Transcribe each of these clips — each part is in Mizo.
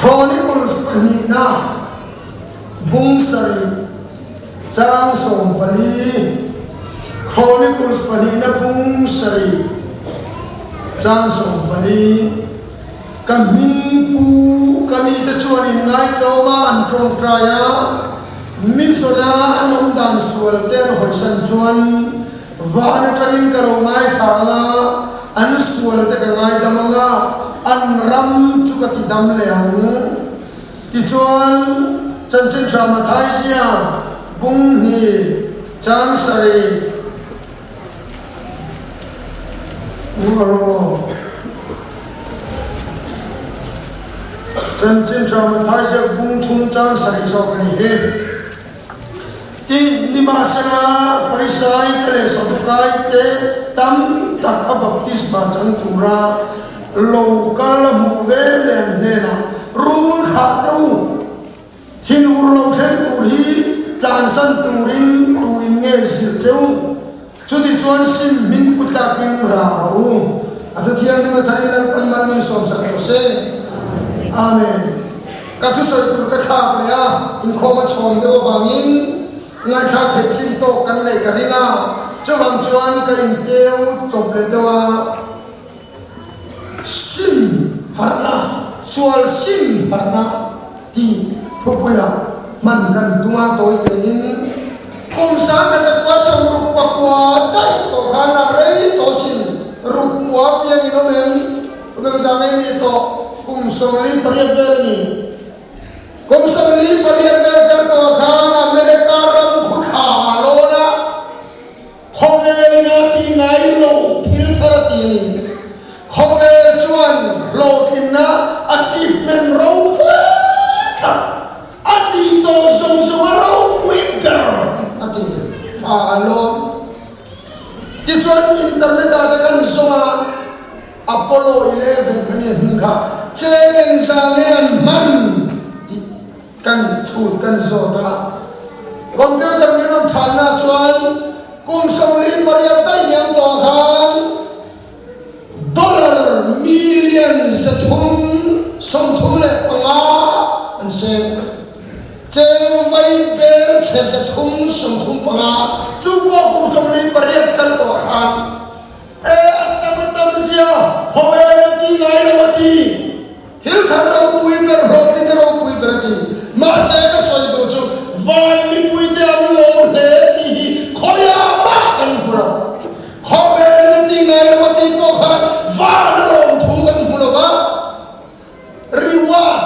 Chronicles pahnihna bung sarih chang 14 Chronicles pahnihna bung sarih chang 14 Ka hming pu ka mite chuan inngaitlawnga an tawngtai a, Mission-a an awm dan sual te an hawisan chuan van atangin ka lo ngaithla ang a, an sual te ka ngaidam ang a, an ram chu ka ti dam leh ang. Tichuan, Chanchin Tha Mathai zia bung hnih chang sarih, Ngarawh. Chanchin Tha Mathai ziak bung thum chang sarih zawk a ni hi. Ti nimahsela Farisai te leh Sadukai te tam tak a baptisma chang tura lo kal a hmuh ve leh an hnenah rul thlah teh u. Thinur lo thleng tur hi tlansan turin tuin nge zir che u? Chutichuan sim hming pu tlakin ra rawh u. A thuthianghlim a tharin Lalpan mal min sawmsak rawh se. Amen. Ka thusawi tur ka thlak leh a, inkhawm a chhawm deuh avangin ngaithlak theih chin tawk kan neih ka ring a, chuvang chuan ka inteu chawp leh deuh a. Sim harhna, sual sim harhna tih thupuia hman kan tum a, tawi tein kum sang khat zakua sawmruk pakua daih tawh khan a rei tawh sin, ruk kua piang in awm em? Kum engzah ngei ni tawh? Kum 48 vel a ni. Kum 48 vel kal tawh khan America ram khu thla a lawn a. Khawvel in a ti ngai lo thil thar a ti a ni. Khawvel chuan hlawhtlinna, achievement, ropui tak a ti tawh zawng zawng a ropui ber a ti tha a lawm. Tichuan internet ah te kan zawng a, Apollo 11 kan i hming kha cheng engzah nge an hman tih Kan chhut kan zawt a, computer min rawn chhanna chuan kum 48 daih niang tawh khan dollar million 335 an seng. Cheng vai bel chhe 335 chu pawh kum 48 kal tawh khan e a tam a tam zia khawvel a ti ngai lo a ti. Thil thar ropui ber hlawhtling ropui ber a ti. Mahse ka sawi duh chu van mipuite an lawm hle tih hi khawiah mah kan hmu lo. Khawvelin a ti ngai lo a tih pawh khan van a lawm thu kan hmu lo va. Reward,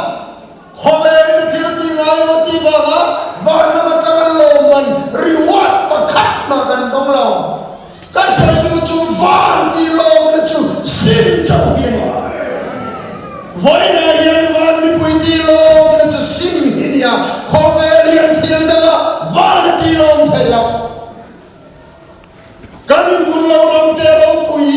Khawvelin a thil ti ngai lo a tih vanga van lam atanga lawm man reward pakhat mah kan dawng lo. Ka sawi duh chu van tih lawmna chu sim chauh hi a ni. Vawiinah hian van mipui tih lawmna chu sim hi a ni a, khawvel hian thil dangah van a tih lawm theih loh. Kan inhmun lo ram te ropui,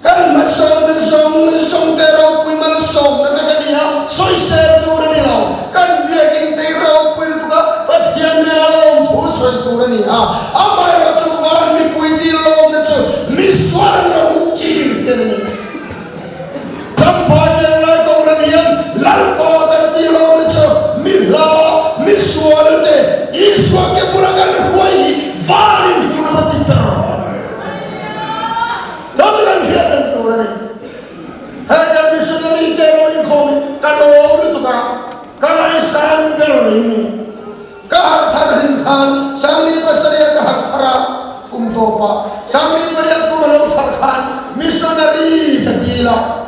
kan hmasawnna zawng zawng te ropui malsawmna vek a ni a, sawisel tur a ni lo. Kan biakinn te hi ropui lutuk a, Pathian nena lawmthu sawi tur a ni a. Amaherawh chu van mipui tih lawmna chu misual an lo kir hian a ni. Champhai venglai Kohhran hian Lalpa kan tih lawmna chu mi hla, misual te Isua ke bula kan hruai hi vanin hun a va ti ber a ni. Chu chu kan hriat reng tur a ni. He kan missionary te lo inkhawm hi ka lawm lutuk a, ka ngaihsan ber in ni. Ka harh thar hlim khan Sangni pasarih ka harh thar a, kum tawpah Sangni pariat kum a lo thar khan missionary ka ti la,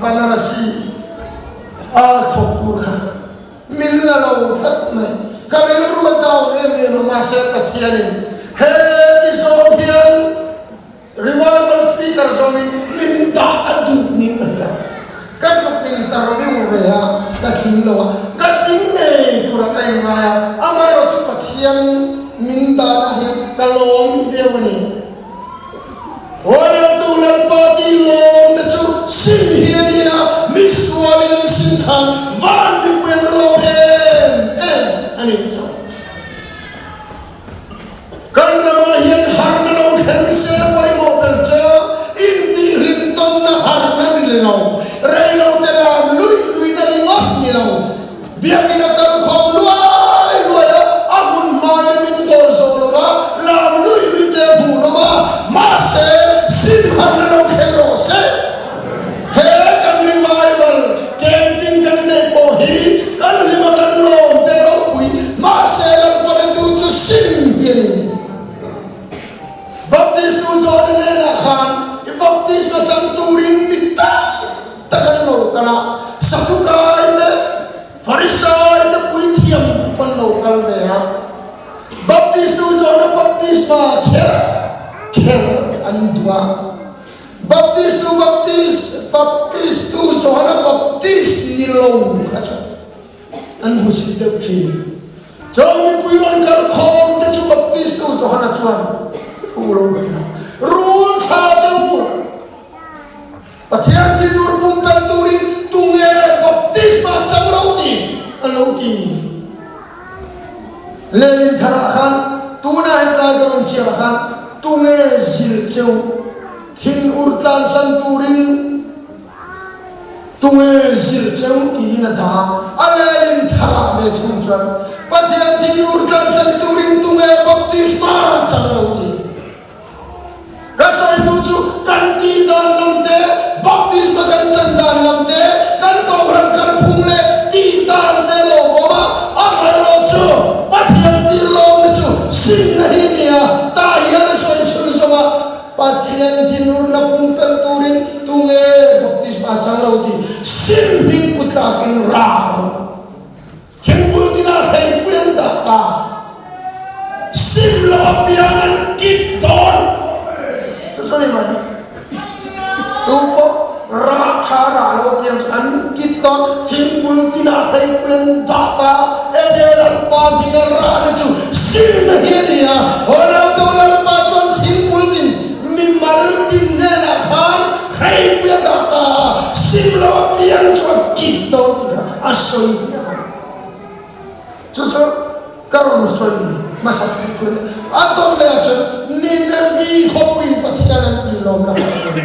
Vanarasi a thawk tur kha min la lo tlat mai. Ka rilru a down em em a, mahse Pathianin he ti zawng hian Revival speaker zawngin min dah a duh nin ka hria. Ka zuk interview ve a, ka tling lo a, ka tling ngei tura ka inngai a, amaherawh chu Pathian min dahna hi ka lawm viau a ni. Huaneltu Lalpa tih lawmna chu sim hi a ni a, mi sualin an sim khan van mipui an lawm em em a nih chuan. Kan ramah hian harna lo thleng se pawimawh ber chu intihhlim tawnna harna ni lo, reilote lam luih luihna ringawt ni lo. kal a, Sadukai te, Farisai te puithiam te pawh an lo kal ve a. Baptistu zawhna baptisma kher kher an duh a. Baptistu baptist baptistu zawhna baptist ni lo kha chu an hmusit deuh thin. Chawng mipui rawn kal khawm te chu Baptistu Johana chuan thu lo hrilh a, Rul thla te u! Pathian thinur pumpelh turin tunge baptisma chang ro ti a lo ti. Lenin tharah khan tuna hetlai ka rawn chhiarah khan tunge zil cheu thinur tlansan turin Tunge zir cheu tiin a dah a, a lehlin tharah ve thung chuan Pathian thinur tlansan turin tunge baptisma chang lo ti. Ka sawitu chu kan tih dan lam te, baptisma kan chan dan lam te, kan kohhran kalphung leh tih dan te lo awm a, amaherawh chu Pathian tih lawmna chu simna hi a ni a, tah hian a sawi chhunzawm a. Pathian thinurna pumpelh turin tunge baptisma chang lo tih sim hming pu tlakin rah rawh. Thingbul tinah hreipui an dah ta. Sim lo apiang an kit dawn. Chu chu a ni mai. Tu pawh rah tha rah lo apiang chu an kit dawn. Thingbul tinah hreipui an dah ta. Enge Lalpa hminga rahna chu simna hi a ni a, Ronaldo Lalpa chuan thingbul tin mimal tin hnenah khan hreipui a dah ta a, sim lo apiang chu a kit dawn tih kha a sawi hmiah a ni. Chu chu ka rawn sawi hmasa tih chu a ni. A dawt leh ah chuan Ninevi khawpuiin Pathian an tih lawmna kha a ni.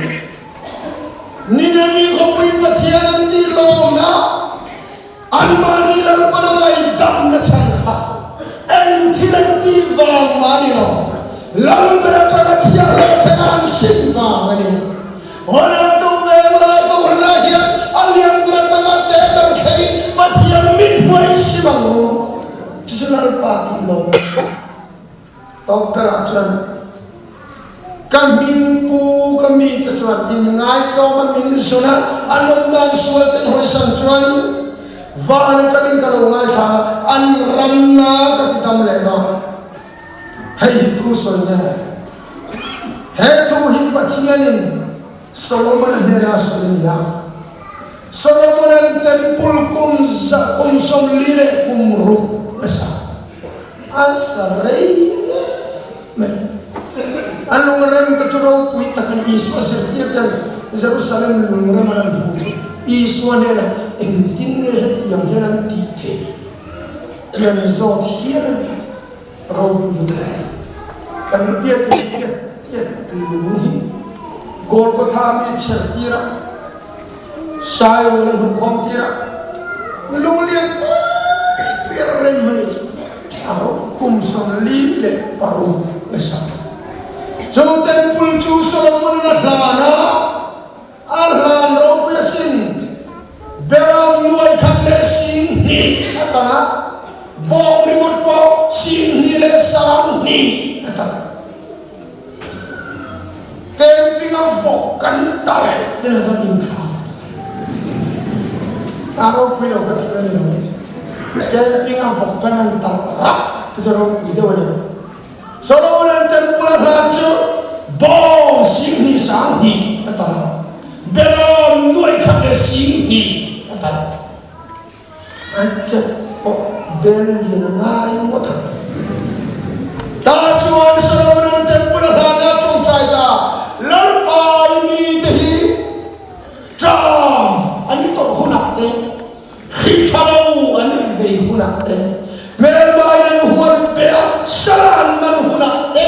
Ninevi khawpuiin Pathian an tih lawmna. Anmahni Lalpan a ngaihdamna chhan kha eng thil an tih vang mah a ni lo, Lalber atanga chhiahhlawh thlenga an sim vang a ni. Ronaldo veng lai Kohhranah hian a lian ber atanga te ber thlengin Pathian mit hmuai sim ang u. Chu chu Lalpa tih lo. Tawp berah chuan ka hming pu ka mite chuan in ngaitlawm a min zun a, an awm dan sual ten hawisan chuan van atangin ka lo ngaithla a, an ramna ka ti dam leh dawn. Hei hi tu sawi nge? He thu hi Pathianin Solomon-a hnena a sawi a ni a. Solomon-a'n temple kum za kum 40 leh kum ruk a sa. A sa rei ngei mai. A lungrem te chu ropui tak a ni. Isua zirtir ten Jerusalem lungrem an han hmu chu Isua hnenah engtin nge hetiang hian an tih theih tih an zawt hial a ni. Ropui lutuk a ni. Kan biak in tiat tiat lung hi Golgotha mi chher tir a. Sairual a hmuhkhawm tir a, lunglian pui pui a rem a nih chu. A ro kum 46 nasa. Chu temple chu Solomon-an a hlan a, a hlan ropui asin. Beram nuai khat leh 2000 a tal a, bawng ringawt pawh 20 leh 2000 a tal. Camping a vawk kan tal in a rawn inthlak a ti. A ropui lo ka tih na ni lo in camping a vawk kan han tal rap te chu ropui deuh a ni. Solomon an temple a hlan chu bawng 20,000 20,000 a tal a, beram 100,000 leh 20,000 a tal. A chep pawh bel lian a ngai ngawt ang. Tah chuan Solomon-a'n temple a hlan a tawngtai ta, Lalpai mite hi ṭam an tawrh hunah te, hri ṭha lo an vei hunah te, hmelmain an hual peh a, sala an man hunah te,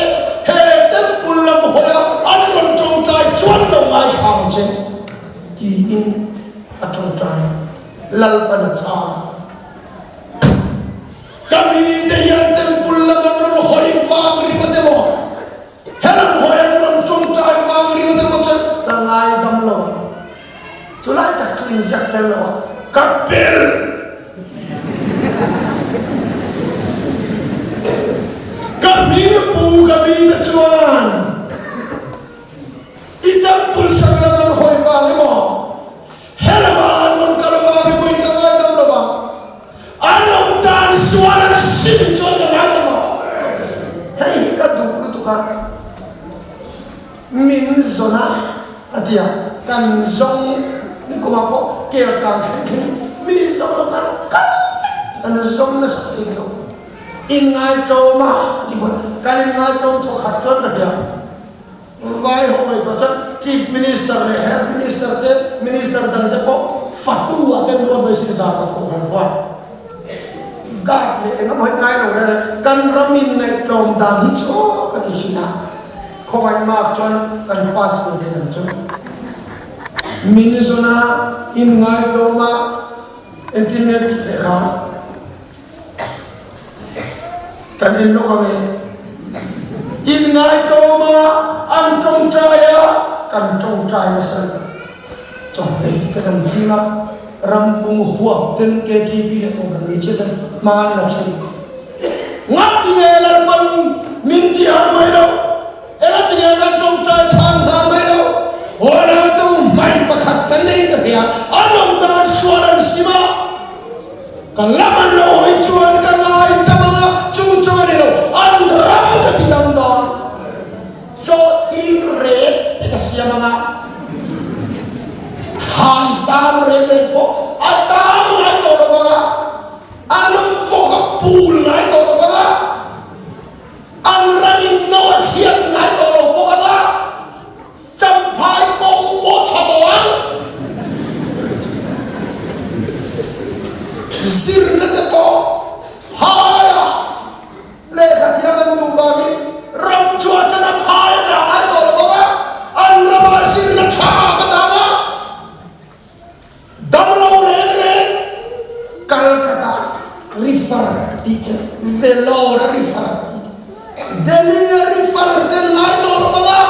he temple lam hawiah an rawn tawngtai chuan lo ngaithla ang che, tiin a tawngtai. Lalpan a chhang a. Ka mite hian temple lam an rawn hawi vang ringawt emaw, helam hawi an rawn tawngtai vang ringawt emaw chuan ka ngaidam lo ang. Chulai tak chu inziak tel lo a, ka pel! Ka hming a pu ka mite chuan. I temple sak lam an hawi vang emaw, he lama an rawn. An sim chuan ka ngai ta maw? Hei hi ka duh lutuk a, min zawn a a ti a, kan zawng ni kumah pawh ker kang thleng thlengin mi zawng zawng kan kal vek, kan zawng nasa thei lutuk. Inngaihtlawm a a ti buai, kan inngaihtlawm thawkhat chuan ka hria. Vai ho ngaihtuah chuan Chief Minister leh Health Minister te, Minister dang te pawh fatu ah ten ruat mai sin zar khat kohhran khuan guard leh eng emaw hi ngai lo reng reng kan ram in ngaihtlawm dan hi chu ka ti thin a, khawngaih mak chuan kan pass ve thei ang chu. Min zawn a, in ngaitlawm a, engtin nge tih leh kha. Kan en lawk ang e. Inngaihtlawm a, an tawngtai a, kan tawngtai nasa lutuk. Chawnghei te kan ching a, rampum huap ten KTP leh Kohhran hmeichhia ten hma an la thin. Ngati nge Lalpan min ti har mai lo? Engati nge kan tawngtai chhan nghal mai lo? Awnautu hmai pakhat kan nei ka hria, an awm dan sual an sim a. Ka lam an lo hawi chuan ka ngai ta mang a, chu chu a ni lo, an ram ka ti dang dawn. Sawhthing rep te ka siam ang a, thlai tam reng reng pawh a tam ngai tawh lo vang a, an vawk a pul ngai tawh lo vang a, an ran in no a chhiat ngai tawh lo bawk ang a. Champhai kawng pawh tha tawh ang. Zirna te pawh phaiah lehkha thiam an duh vangin ram chhuahsan a phai a dah ngai tawh lo vang a, an ramah zirna tha ka dang a. Damlo reng reng Calcutta refer tih te, Vellore refer tih te, Delhi a refer te an ngai tawh lo vang a,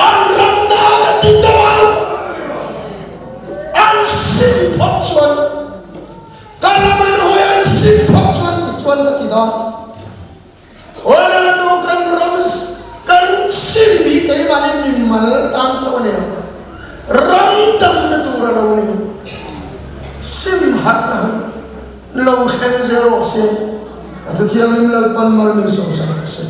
an ram nak a ti dam ang. An sim phawt chuan, ka ram an hawi an sim phawt chuan ti chuan ka ti dawn. Awlatu kan ram kan sim hi keimahni mimal tan chu a ni lo, ram damna tur a lo ni. Sim harhna hi lo thleng zel rawh se, a Thuthianghlim Lalpan mal min sawmsak rawh se.